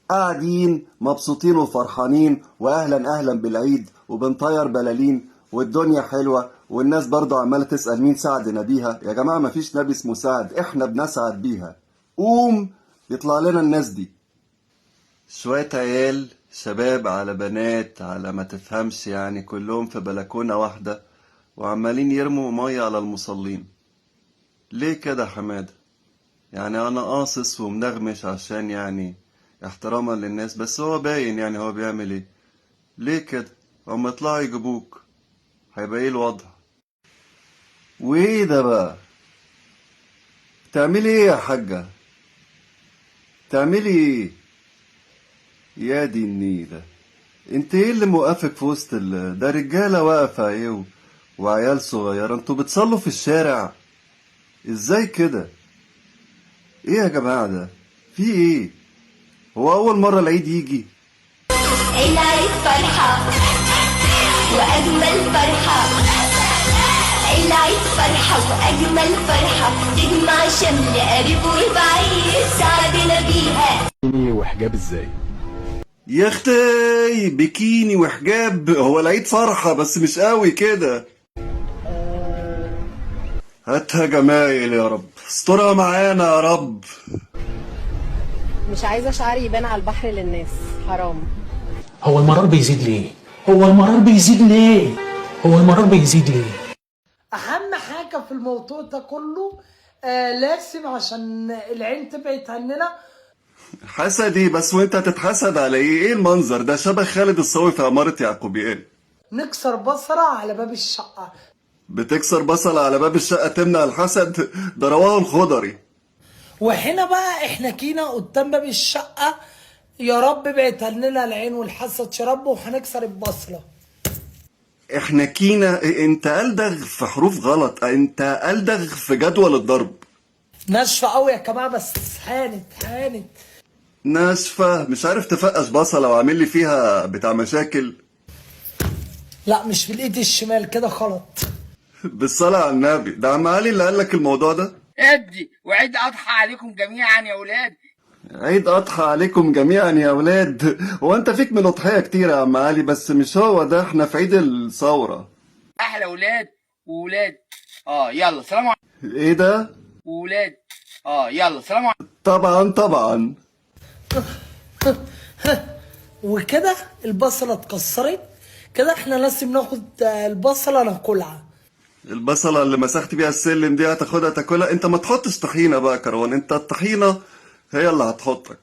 قاعدين مبسوطين وفرحانين، واهلا اهلا بالعيد، وبنطير بلالين، والدنيا حلوة، والناس برضو عمالة تسأل مين سعد نبيها. يا جماعة مفيش نبي اسمه سعد، احنا بنسعد بيها. قوم يطلع لنا الناس دي، شوية عيال شباب على بنات على ما تفهمش يعني، كلهم في بلكونة واحدة وعمالين يرموا مية على المصلين. ليه كده يا حمادة؟ يعني أنا قاصص ومنغمش عشان يعني احتراما للناس، بس هو باين يعني هو بيعمل ايه. ليه كده؟ هما يطلعوا يجيبوك، هيبقى ايه الوضع؟ وايه ده بقى؟ تعملي ايه يا حاجة؟ تعملي ايه؟ يا دي النيلة، انت ايه اللي موقفك في وسط ده؟ رجالة واقفة ايه وعيال صغيرة، انتوا بتصلوا في الشارع ازاي كده؟ ايه يا جماعة ده؟ في ايه؟ هو اول مرة العيد يجي؟ العيد فرحة وأجمل فرحة، العيد فرحة وأجمل فرحة، تجمع شمل قريب وبعيد، سعدنا بيها. بيكيني وحجاب ازاي؟ يا اختي بيكيني وحجاب، هو العيد فرحة بس مش قوي كده. هاتها جمايل يا رب، استرها معانا يا رب. مش عايزة شعري يبان على البحر للناس، حرام. هو المرار بيزيد ليه؟ هو المرار بيزيد ليه؟ هو المرار بيزيد ليه؟ اهم حاجة في الموضوع ده كله لازم عشان العين تبعد عننا. حسدي بس، وانت هتتحسد على ايه؟ ايه المنظر ده؟ شبه خالد الصاوي في عمارة يعقوبيان. نكسر بصرة على باب الشقة. بتكسر بصلة على باب الشقة تمنع الحسد؟ ده رواه الخضري. وهنا بقى احنا كينا قدام باب الشقة، يا رب ابعد عننا العين والحسد يا رب، وهنكسر البصلة. احنا كينا؟ انت ألدغ في حروف غلط، انت ألدغ في جدول الضرب. ناشفة قوي يا جماعة، بس هانت هانت. ناشفة، مش عارف تفقس بصلة وعامل لي فيها بتاع مشاكل. لا مش في الايد الشمال كده غلط. بالصلاة على النبي، ده عم علي اللي قال لك الموضوع ده. ادي وعيد اضحى عليكم جميعا يا اولاد. عيد أضحى عليكم جميعا يا أولاد. هو أنت فيك من أضحية كتير يا عم علي، بس مش هو ده، احنا في عيد الثورة. احلى اولاد وولاد. يلا سلام عليكم. إيه ده؟ وولاد. يلا سلام عليكم. طبعا طبعا. وكده البصلة اتكسرت كده، احنا لازم ناخد البصلة ناكلها. البصلة اللي مسحت بيها السلم دي هتاخدها تاكلها؟ انت ما تحطش طحينة بقى يا كروان، انت الطحينة هي اللي هتحطك.